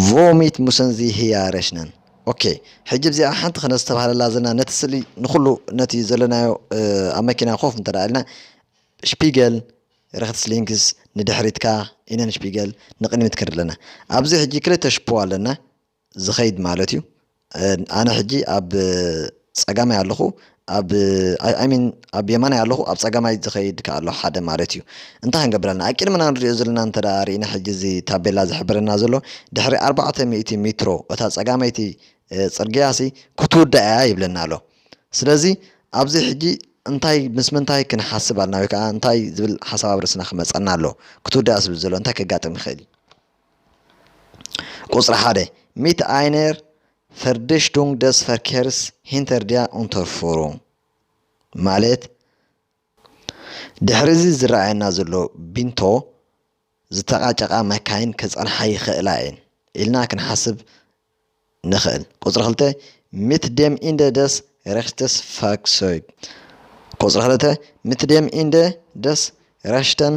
Vomit musen zi hiya reshnen. ኦኬ፣ ሕጂ እዚኣ ሓንቲ ክነስተብሃለላ ዘለና፣ ነቲ ስእሊ ንኹሉ ነቲ ዘለናዮ ኣብ መኪና ኮፍ እንተ ኢልና፣ ሽፒገል፣ ረክትስሊንክስ ንድሕሪትካ፣ ኢነን ሽፒገል ንቕድሚት ክርኢ ኣለና። ኣብዚ ሕጂ ክልተ ሽፖ ኣለና ዝኸይድ ማለት እዩ። ኣነ ሕጂ ኣብ ጸጋማይ ኣለኹ፣ ኣብ ሚን ኣብ የማናይ ኣለኹ፣ ኣብ ጸጋማይ ዝኸይድ ከ ኣሎ ሓደ ማለት እዩ። እንታይ ክንገብር ኣለና? ኣብ ቅድመና ንሪኦ ዘለና እንተ ደኣ ርኢና፣ ሕጂ እዚ ታቤላ ዝሕብረና ዘሎ ድሕሪ ኣርባዕተ ሚእቲ ሜትሮ እታ ጸጋመይቲ ጽርግያ ሲ ክትውዳእ እያ ይብለና ኣሎ። ስለዚ ኣብዚ ሕጂ እንታይ ምስ ምንታይ ክንሓስብ ኣለና ወይ ከዓ እንታይ ዝብል ሓሳብ ኣብ ርእስና ክመጸና ኣሎ? ክትውዳእ ዝብል ዘሎ እንታይ ከጋጥም ይኽእል እዩ? ቁጽሪ ሓደ፣ ሚት ኣይነር ፈርድሽቱንግ ደስ ፈርኬርስ ሂንተር ዲያ ኡንተርፉሩንግ ማለት ድሕሪ እዚ ዝረኣየና ዘሎ ቢንቶ ዝተቓጨቓ መካይን ክጸንሓ ይኽእላ እየን ኢልና ክንሓስብ ንኽእል። ቁጽሪ ክልተ፣ ሚት ደም ኢንደ ደስ ረክሽተስ ፋክሶይግ። ቁጽሪ ክልተ፣ ሚት ደም ኢንደ ደስ ረሽተን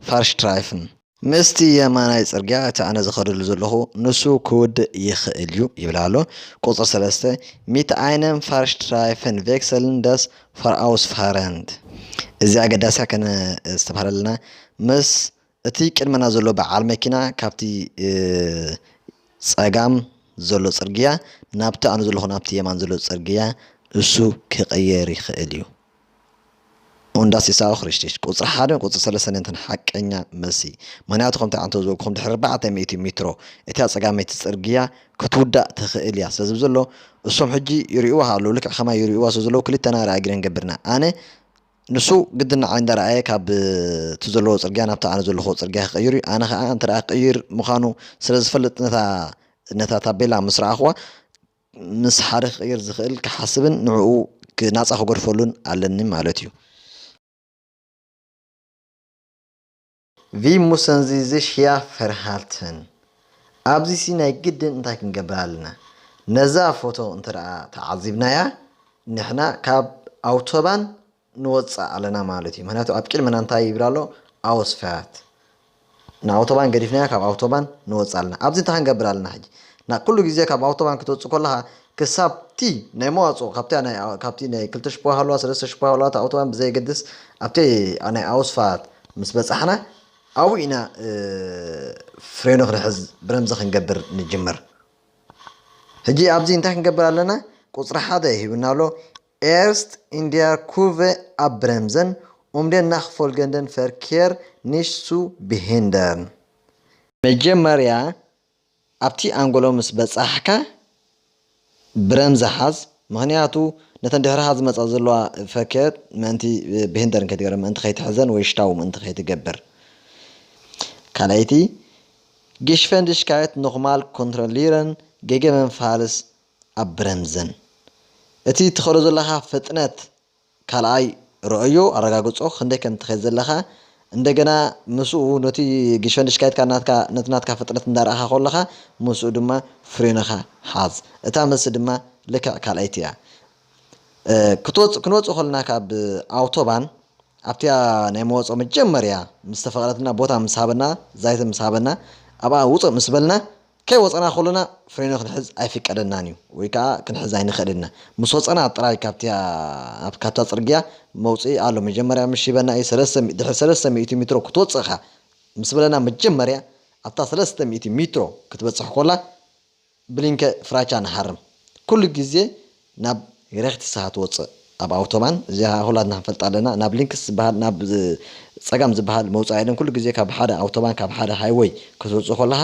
ፋርሽትራይፍን። ምስቲ የማናይ ጽርግያ እቲ ኣነ ዝኸደሉ ዘለኹ ንሱ ክውድእ ይኽእል እዩ ይብል ኣሎ። ቁጽሪ ሰለስተ፣ ሚት ኣይነም ፋርሽትራይፍን ቬክሰልን ደስ ፈርኣውስፋረንት። እዚ ኣገዳሲ ከነ ዝተባህለልና ምስ እቲ ቅድመና ዘሎ በዓል መኪና ካብቲ ጸጋም ዘሎ ጽርግያ ናብቲ ኣነ ዘለኹ ናብቲ የማን ዘሎ ጽርግያ እሱ ክቕየር ይኽእል እዩ። ኡንዳስ ኢሳኦ ክሪስቲች ቁጽሪ ሓደ ቁጽሪ ሰለስተ ነንተን ሓቀኛ መልሲ። ምኽንያቱ ከምቲ ኣንተ ዝበልኩም ድሕሪ ኣርባዕተ ሚእቲ ሜትሮ እቲ ጸጋመይቲ ጽርግያ ክትውዳእ ትኽእል እያ። ስለዚ ዘሎ እሶም ሕጂ ይርእይዋ ኣለዉ። ልክዕ ከማይ ይርእይዋ ስለ ዘለዉ ክልተና ርኣ ግደ ንገብርና። ኣነ ንሱ ግድን ንዓይ እንዳረኣየ ካብ እቲ ዘለዎ ጽርግያ ናብቲ ኣነ ዘለኹ ጽርግያ ክቕይር እዩ። ኣነ ኸዓ እንተ ደኣ ክቕይር ምዃኑ ስለ ዝፈልጥ ነታ ነታ ታቤላ ምስ ረኣኽዋ ምስ ሓደ ክቕይር ዝኽእል ክሓስብን ንዕኡ ናጻ ክገድፈሉን ኣለኒ ማለት እዩ። Vi müssen sie sich hier verhalten። ኣብዚ ሲ ናይ ግድን እንታይ ክንገብር ኣለና? ነዛ ፎቶ እንተ ደኣ ተዓዚብናያ ንሕና ካብ ኣውቶባን ንወጽእ ኣለና ማለት እዩ። ምኽንያቱ ኣብ ቅድመና እንታይ ይብል ኣሎ? ኣውስፋያት ንኣውቶባን ገዲፍናዮ ካብ ኣውቶባን ንወጽእ ኣለና። ኣብዚ እንታይ ክንገብር ኣለና ሕጂ? ና ኩሉ ግዜ ካብ ኣውቶባን ክትወጽእ ከለኻ ክሳብቲ ናይ መዋጽኦ ካብቲ ናይ ካብቲ ናይ ክልተ ሽፖ ሃለዋ ሰለስተ ሽፖ ሃለዋ ኣውቶባን ብዘየገድስ ኣብቲ ናይ ኣውስፋት ምስ በጻሕና ኣብኡ ኢና ፍሬኖ ክንሕዝ ብረምዘ ክንገብር ንጅምር። ሕጂ ኣብዚ እንታይ ክንገብር ኣለና? ቁጽሪ ሓደ ሂብና ኣሎ። Erst in der Kurve abbremsen, um den nachfolgenden Verkehr nicht zu behindern። መጀመርያ ኣብቲ ኣንጎሎ ምስ በጻሕካ ብረምዘ ሓዝ፣ ምኽንያቱ ነተን ድሕርኻ ዝመጻ ዘለዋ ፈርኬር ምእንቲ ብሂንደር ከይትገርም ምእንቲ ከይትሕዘን ወይ ሽታው ምእንቲ ከይትገብር። ካልኣይቲ፣ Geschwindigkeit nochmal kontrollieren, gegebenenfalls abbremsen። እቲ ትኸዶ ዘለኻ ፍጥነት ካልኣይ ረኣዮ፣ ኣረጋግጾ፣ ክንደይ ከም ትኸይድ ዘለኻ። እንደገና ምስኡ ነቲ ግሸንድሽካይትካ ናትካ፣ ነቲ ናትካ ፍጥነት እንዳረኣኻ ከለኻ ምስኡ ድማ ፍሬንኻ ሓዝ። እታ መልሲ ድማ ልክዕ ካልኣይቲ እያ። እ፣ ክትወጽእ፣ ክንወጽእ ከለና ካብ ኣውቶባን ኣብቲኣ ናይ መወጾ መጀመርያ ምስ ተፈቐደትና ቦታ ምስ ሃበና፣ ዛይት ምስ ሃበና፣ ኣብኣ ውጽእ ምስ በልና፣ ከይወጸና ከለና ፍሬኖ ክንሕዝ ኣይፍቀደናን እዩ፣ ወይ ከኣ ክንሕዝ ኣይንኽእልን ኢና። ምስ ወጸና ጥራይ ካብቲኣ፣ ኣብ፣ ካብታ ጽርግያ መውጽኢ ኣሎ። መጀመርያ ምሽ ሂበና እዩ፣ ሰለስተ፣ ድሕሪ ሰለስተ ሚእቲ ሜትሮ ክትወጽእ ኢኻ ምስ በለና፣ መጀመርያ ኣብታ ሰለስተ ሚእቲ ሜትሮ ክትበጽሕ ከላ ብሊንከ ፍራቻ ንሃርም። ኩሉ ግዜ ናብ ሬክትስሃ ትወጽእ ኣብ ኣውቶባን፣ እዚኣ ኩላትና ንፈልጣ ኣለና። ናብ ሊንክስ ዝበሃል፣ ናብ ጸጋም ዝበሃል መውጻኢ የለን። ኩሉ ግዜ ካብ ሓደ ኣውቶባን ካብ ሓደ ሃይወይ ክትወጽእ ከለኻ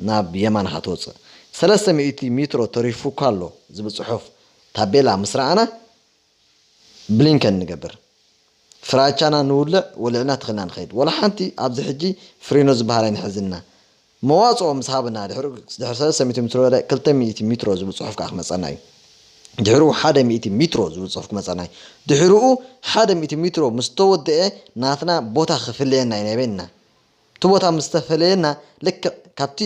ናብ የማንኻ ትወጽእ። ሰለስተ ሚእቲ ሜትሮ ተሪፉካ ኣሎ ዝብል ጽሑፍ ታቤላ ምስ ረኣና ብሊንከን ንገብር። ፍራቻና ንውልዕ፣ ወሊዕና ትኽልና ንኸይድ። ወላ ሓንቲ ኣብዚ ሕጂ ፍሬኖ ዝበሃል ኣይንሕዝና። መዋጽኦ ምስ ሃብና ድሕሪ፣ ድሕሪ ሰለስተ ሚእቲ ሜትሮ ወደ ክልተ ሚእቲ ሜትሮ ዝብል ጽሑፍ ከኣ ክመጸና እዩ። ድሕሩ ሓደ ሚእቲ ሜትሮ ዝብል ጽሑፍ ክመጸና እዩ። ድሕርኡ ሓደ ሚእቲ ሜትሮ ምስ ተወደአ ናትና ቦታ ክፍለየና እዩ ናይ በይንና። እቲ ቦታ ምስ ተፈለየና ልክዕ ካብቲ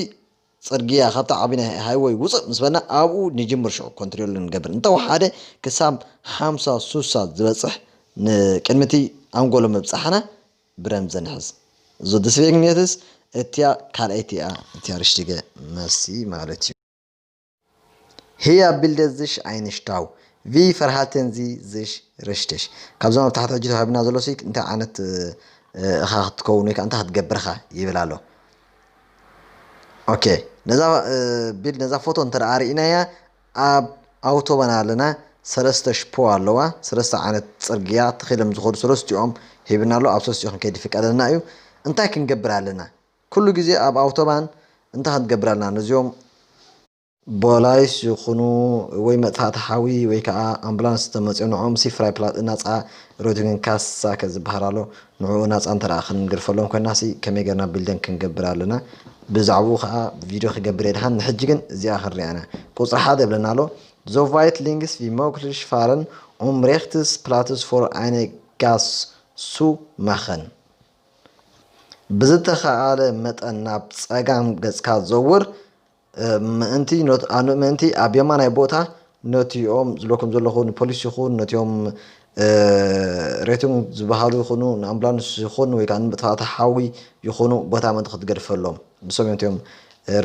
ጽርግያ፣ ካብቲ ዓቢ ናይ ሃይወይ ውጽእ ምስ በልና ኣብኡ ንጅምር ሽዑ ኮንትሮል ንገብር። እንተወሓደ ክሳብ ሓምሳ ሱሳ ዝበጽሕ ንቅድሚ እቲ ኣንጎሎ ምብጻሕና ብረምዘ ንሕዝ። So, deswegen jetzt እቲያ ካልኣይቲ እያ፣ እቲያ ርሽቲገ መሲ ማለት እዩ። Hier bildet sich ein Stau. Wie verhalten Sie sich richtig? ካብዞም ኣብ ታሕቲ ሕጂ ተዋሂብና ዘሎ ሲ እንታይ ዓይነት እኻ ክትከውን ወይ ከዓ እንታይ ክትገብር ኢኻ ይብል ኣሎ። ኦኬ፣ ነዛ ቢልድ ነዛ ፎቶ እንተ ርኢናያ ኣብ ኣውቶባን ኣለና። ሰለስተ ሽፖ ኣለዋ፣ ሰለስተ ዓይነት ፅርግያ ተኺሎም ዝኸዱ ሰለስቲኦም ሂብና ኣሎ። ኣብ ሰለስቲኦም ክንከይድ ይፍቀደልና እዩ። እንታይ ክንገብር ኣለና? ኩሉ ግዜ ኣብ ኣውቶባን እንታይ ክንገብር ኣለና? ነዚኦም ቦላይስ ይኹኑ ወይ መጥፋእቲ ሓዊ ወይ ከዓ ኣምቡላንስ ተመፅኦ ንዕኦም ሲ ፍራይ ፕላጥ ናፃ ሮቲንግን ካሳ ዝበሃል ኣሎ። ንዕኡ ናፃ እንተ ደኣ ክንገድፈሎም ኮይና ሲ ከመይ ገርና ቢልደን ክንገብር ኣለና? ብዛዕባኡ ከዓ ቪድዮ ክገብር እየ ድሓን። ንሕጂ ግን እዚኣ ክንሪኣ ኢና። ቁፅሪ ሓደ ይብለና ኣሎ። Soweit links wie möglich fahren, um rechts Platz für eine Gas zu machen. ብዝተኸኣለ መጠን ናብ ጸጋም ገጽካ ዘውር፣ ምእንቲ ኣብ የማናይ ቦታ ነቲኦም ዝብለኩም ዘለኹ ንፖሊስ ይኹን ነቲኦም ሬቱንግ ዝበሃሉ ይኹኑ ንኣምቡላንስ ይኹን ወይ ከዓ ንመጥፋእቲ ሓዊ ይኹኑ ቦታ ምእንቲ ክትገድፈሎም ንሶም እዮም እቲኦም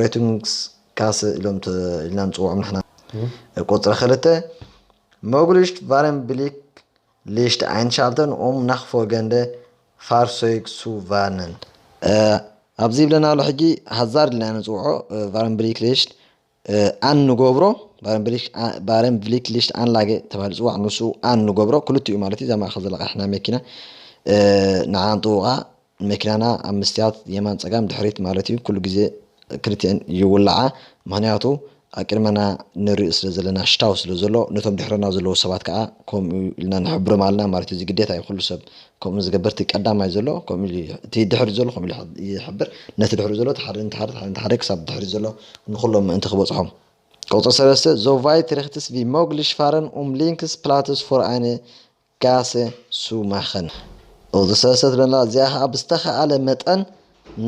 ሬቱንግስ ካስ ኢሎም ኢልና ንፅውዖም ንሕና። ቁፅሪ ክልተ መጉልሽት ቫረን ብሊክ ሊሽት ኣይንሻልተን ኦም ናኽፎገንደ ፋርሶይግ ሱቫነን። ኣብዚ ይብለና ኣሎ ሕጂ ሃዛርድ ኢልና ንፅውዖ ቫረንብሊክ ሊሽት ኣን ንገብሮ። ቫረንብሊክ ሊሽት ኣን ላገ ተባሂሉ ፅዋዕ ንሱ ኣን ንገብሮ ክልቲኡ ማለት እዩ። እዛ ማእኸል ዘላ ቀሕና መኪና ንዓ ንጥውቓ መኪናና ኣብ ምስትያት የማን ፀጋም ድሕሪት ማለት እዩ። ኩሉ ግዜ ክልቲአን ይውልዓ። ምክንያቱ ኣብ ቅድመና ንሪኦ ስለ ዘለና ሽታው ስለ ዘሎ ነቶም ድሕረና ዘለዉ ሰባት ከዓ ከምኡ ኢልና ንሕብሮም ኣለና ማለት እዩ። እዚ ግዴታ እዩ። ኩሉ ሰብ ከምኡ ዝገብር እቲ ቀዳማይ ዘሎ ከምኡ ኢሉ እቲ ድሕሪ ዘሎ ከምኡ ኢሉ ይሕብር። ነቲ ድሕሪ ዘሎ እቲ ሓደ ነቲ ሓደ እቲ ሓደ ክሳብ ድሕሪ ዘሎ ንኩሎም ምእንቲ ክበፅሖም። ቁፅሪ ሰለስተ ዞቫይ ትርክትስ ቪ ሞግሊሽ ፋረን ኡም ሊንክስ ፕላትስ ፎር ኣይነ ጋሰ ሱማኸን። ቁፅሪ ሰለስተ ትብለና እዚኣ ከዓ ብዝተኸኣለ መጠን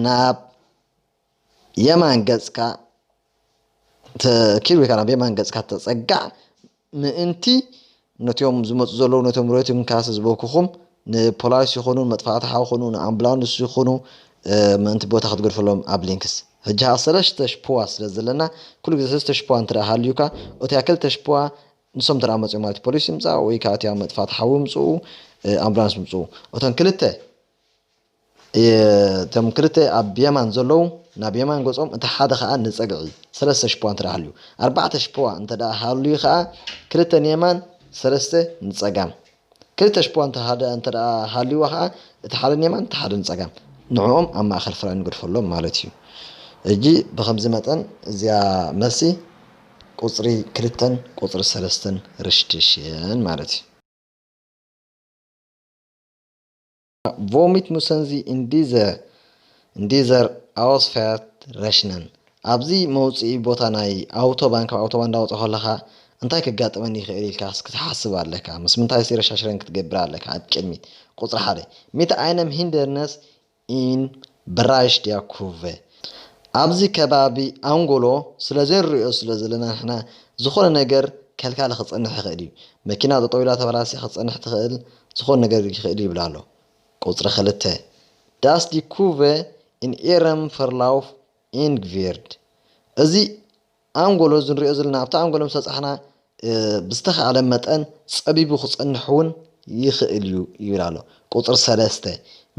ናብ የማን ገፅካ ተኪል ወይ ከዓ ናብ የማን ገፅካ ተፀጋዕ ምእንቲ ነቲኦም ዝመፁ ዘለዉ ነቶም ሬቲንግ ካስ ዝበልኩኹም ንፖላይስ ይኹኑ ንመጥፋእቲ ሓው ይኹኑ ንኣምቡላንስ ይኹኑ ምእንቲ ቦታ ክትገድፈሎም ኣብ ሊንክስ ሕጂ ከዓ ሰለስተ ሽፖዋ ስለ ዘለና ኩሉ ግዜ ሰለስተ ሽፖዋ እንተ ሃልዩካ እቲያ ክልተ ሽፖዋ ንሶም እንተ መፅኡ ማለት ፖሊስ ይምፃእ ወይ ከዓ እቲያ መጥፋእቲ ሓዊ ምፅኡ ኣምቡላንስ ምፅኡ እቶም ክልተ እቶም ክልተ ኣብ የማን ዘለዉ ናብ የማን ገጾም እቲ ሓደ ከዓ ንፀግዒ ሰለስተ ሽፖዋ እንተ ሃልዩ ኣርባዕተ ሽፖዋ እንተ ሃልዩ ከዓ ክልተ ንየማን ሰለስተ ንፀጋም ክልተ ሽፖዋ እንተ ሃልይዋ ከዓ እቲ ሓደ ንየማን እቲ ሓደ ንፀጋም ንዕኦም ኣብ ማእኸል ፍራይ ንገድፈሎም ማለት እዩ። እጂ ብከምዚ መጠን እዚኣ መልሲ ቁፅሪ ክልተን ቁፅሪ ሰለስተን ርሽድሽን ማለት እዩ። Womit müssen Sie in dieser, in dieser Ausfahrt rechnen? ኣብዚ መውፅኢ ቦታ ናይ ኣውቶባን ካብ ኣውቶባን እንዳወፀ ከለካ እንታይ ክጋጥመኒ ይኽእል ኢልካ ክትሓስብ ኣለካ። ምስ ምንታይ ሲ ረሻሽረን ክትገብር ኣለካ ኣብ ቅድሚት። ቁፅሪ ሓደ mit einem Hindernis in Bereich der Kurve ኣብዚ ከባቢ ኣንጎሎ ስለ ዘይንሪኦ ስለ ዘለና ንሕና ዝኾነ ነገር ከልካሊ ክፀንሕ ይኽእል እዩ። መኪና ጠጠው ኢላ ተበላሲያ ክፀንሕ ትኽእል ዝኾነ ነገር ይኽእል ይብል ኣሎ። ቁፅሪ ክልተ dass die Kurve in ihrem Verlauf eng wird እዚ ኣንጎሎ እዚ ንሪኦ ዘለና ኣብቲ ኣንጎሎ ምስ በፃሕና ብዝተኸኣለ መጠን ፀቢቡ ክፀንሕ እውን ይኽእል እዩ ይብል ኣሎ። ቁፅሪ ሰለስተ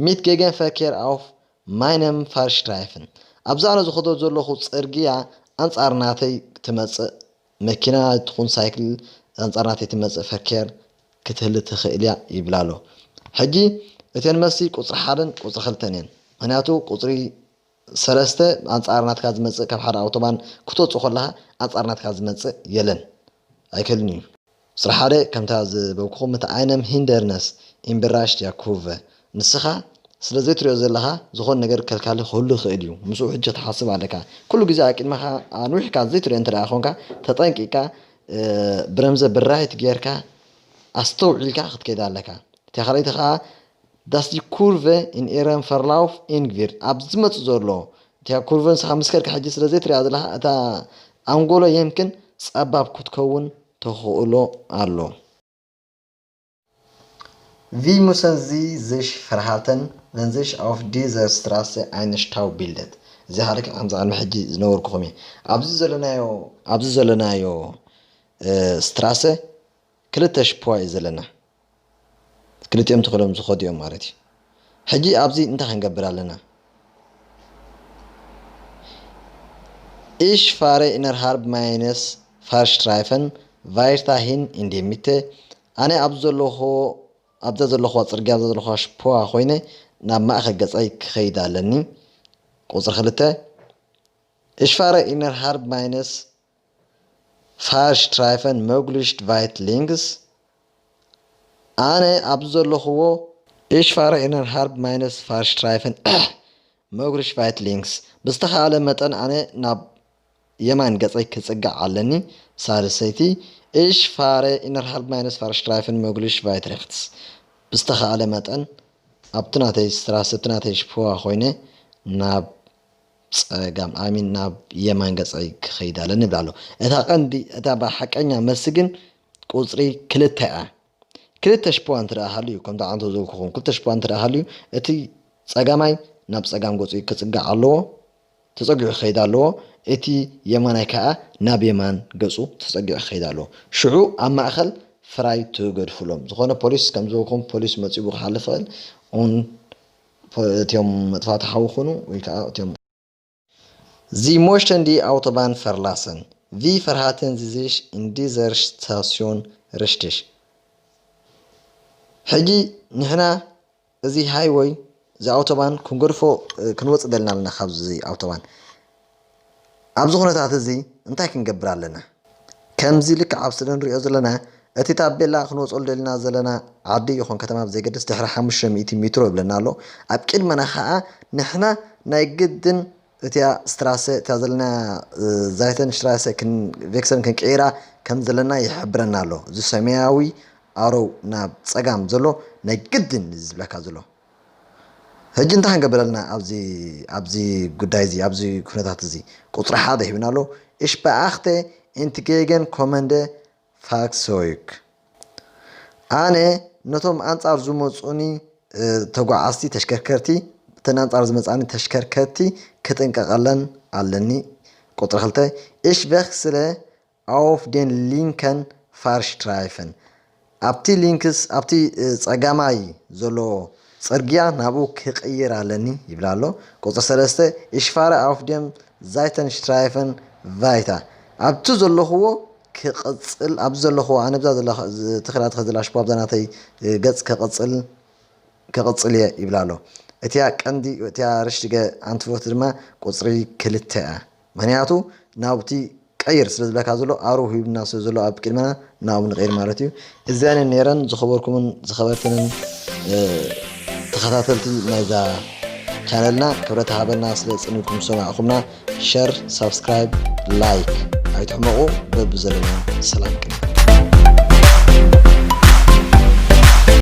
mit Gegenverkehr auf meinem Fahrstreifen ኣብዚ ኣነ ዝኸዶ ዘለኹ ፅርግያ ኣንፃር ናተይ ትመፅእ መኪና ትኹን ሳይክል ኣንፃር ናተይ ትመፅእ ፈኬር ክትህሊ ትኽእል እያ ይብል ኣሎ። ሕጂ እተን መልሲ ቁፅሪ ሓደን ቁፅሪ ክልተን እየን። ምክንያቱ ቁፅሪ ሰለስተ ኣንፃር ናትካ ዝመፅእ ካብ ሓደ ኣውቶባን ክትወፅእ ከለካ ኣንፃር ናትካ ዝመፅእ የለን ኣይክእልን እዩ። ስራሕ ሓደ ከምታ ዝበልኩኹም እቲ ኣይነም ሂንደርነስ ኢምብራሽት ያኩቨ ንስኻ ስለ ዘይትሪኦ ዘለኻ ዝኾነ ነገር ከልካሊ ክህሉ ይኽእል እዩ። ምስኡ ሕጂ ክትሓስብ ኣለካ። ኩሉ ግዜ ኣቂድመኻ ኣንዊሕካ ዘይትሪኦ እንተ ደኣ ኮንካ ተጠንቂቕካ ብረምዘ ብራይት ጌርካ ኣስተውዒልካ ክትከይድ ኣለካ። እታ ካልኣይቲ ከዓ dass die Kurve in ihrem Verlauf eng wird ኣብ ዝመፅእ ዘሎ እቲኣ ኩርቨ ንስኻ ምስ ከድካ ሕጂ ስለ ዘይትሪኣ ዘለኻ እታ ኣንጎሎ የምክን ፀባብ ክትከውን ተኽእሎ ኣሎ። Wie müssen Sie sich verhalten, wenn sich auf dieser Straße ein Stau bildet? እዚ ሓደ ከም ኣብዚ ቅድሚ ሕጂ ዝነበርኩኹም እየ። ኣብዚ ዘለናዮ ኣብዚ ዘለናዮ ስትራሰ ክልተ ሽፖዋ እዩ ዘለና። ክልቲኦም ተኽሎም ዝኸዱ እዮም ማለት እዩ። ሕጂ ኣብዚ እንታይ ክንገብር ኣለና? Ich fahre innerhalb meines Fahrstreifen weiterhin in die Mitte. ኣነ ኣብ ዘለኹዎ ኣብዛ ዘለኹዋ ጽርግያ ኣብዛ ዘለኹዋ ሽፖዋ ኮይነ ናብ ማእኸል ገጸይ ክኸይድ ኣለኒ። ቁጽሪ ክልተ Ich fahre innerhalb meines Fahrstreifen möglichst weit links. ኣነ ኣብ ዘለኹዎ Ich fahre innerhalb meines Fahrstreifen möglichst weit links. ብዝተኻእለ መጠን ኣነ ናብ የማን ገጸይ ክጽጋዕ ኣለኒ። ሳልሰይቲ Ich fahre innerhalb meines Fahrstreifen möglichst weit rechts. ብዝተኻእለ መጠን ኣብቲ ናተይ ስትራሰ ኣብቲ ናተይ ሽፖዋ ኮይነ ናብ ጸጋም ኣሚን ናብ የማን ገጸይ ክኸይድ ኣለኒ ይብል ኣሎ። እታ ቀንዲ እታ ሓቀኛ መልሲ ግን ቁጽሪ ክልተ እያ። ክልተ ሽፖዋ እንተ ደኣ ሃልዩ ከምቲ ዓንቶ ዘብኩኹም ክልተ ሽፖዋ እንተ ደኣ ሃልዩ እቲ ጸጋማይ ናብ ጸጋም ገጹ ክጽጋዕ ኣለዎ። ተጸጊዑ ክኸይድ ኣለዎ። እቲ የማናይ ከኣ ናብ የማን ገጹ ተጸጊዑ ክኸይድ ኣለዎ። ሽዑ ኣብ ማእኸል ፍራይ ትገድፉሎም። ዝኾነ ፖሊስ ከም ዝበልኩም ፖሊስ መጺኡ ክሓልፍ ይኽእል። ኡን እቲኦም መጥፋእቲ ሓዊ ኹኑ ወይ ከዓ እቲኦም Sie möchten die Autobahn verlassen. Wie verhalten Sie sich in dieser Station richtig? ሕጂ ንሕና እዚ ሃይወይ እዚ ኣውቶባን ክንገድፎ ክንወፅእ ደልና ኣለና። ካብዚ ኣውቶባን ኣብዚ ኩነታት እዚ እንታይ ክንገብር ኣለና? ከምዚ ልክዕ ኣብ ስደን ንሪኦ ዘለና እቲ ታቤላ ክንወፅሉ ደልና ዘለና ዓዲ ይኹን ከተማ ብዘይገድስ ድሕሪ ሓሙሽተ ሚእቲ ሜትሮ ይብለና ኣሎ። ኣብ ቅድመና ከዓ ንሕና ናይ ግድን እቲኣ ስትራሰ እቲኣ ዘለና ዛይተን ስትራሰ ቬክሰን ክንቀይራ ከም ዘለና ይሕብረና ኣሎ። እዚ ሰማያዊ ኣሮው ናብ ፀጋም ዘሎ ናይ ግድን ዝብለካ ዘሎ። ሕጂ እንታይ ክንገብር ኣለና? ኣብዚ ኣብዚ ጉዳይ እዚ ኣብዚ ኩነታት እዚ ቁፅሪ ሓደ ሂብና ኣሎ። Ich beachte entgegenkommende Fahrzeuge. ኣነ ነቶም ኣንጻር ዝመጹኒ ተጓዓዝቲ ተሽከርከርቲ እተን ኣንጻር ዝመጻኒ ተሽከርከርቲ ክጥንቀቐለን ኣለኒ። ቁፅሪ ክልተ Ich wechsle auf den linken Fahrstreifen. ኣብቲ ሊንክስ ኣብቲ ጸጋማይ ዘሎ ጽርግያ ናብኡ ክቕይር ኣለኒ ይብል ኣሎ። ቁጽሪ ሰለስተ Ich fahre auf dem Seitenstreifen weiter. ኣብቲ ዘለኽዎ ክቕጽል ኣብዚ ዘለኽዎ ኣነ ብዛ ዘለኻ ተኽላ ተኸዝላ ሽፖ ኣብዛ ናተይ ገጽ ክቕጽል ክቕጽል እየ ይብል ኣሎ። እቲያ ቀንዲ እቲያ ርሽትገ ኣንትፎት ድማ ቁጽሪ ክልተ እያ። ምክንያቱ ናብቲ ቀይር ስለ ዝብለካ ዘሎ ኣሮ ሂብና ስለ ዘሎ ኣብ ቅድመና ናብኡ ንቀይር ማለት እዩ። እዚኣን ነይረን ዝኸበርኩምን ዝኸበርትንን ተኸታተልቲ ናይዛ ቻነልና ክብረት ሃበና ስለ ጽኒኩም ዝሰማዕኩምና ሸር ሳብስክራይብ ላይክ ኣይትሕመቑ። በብዘለና ሰላም ቅነ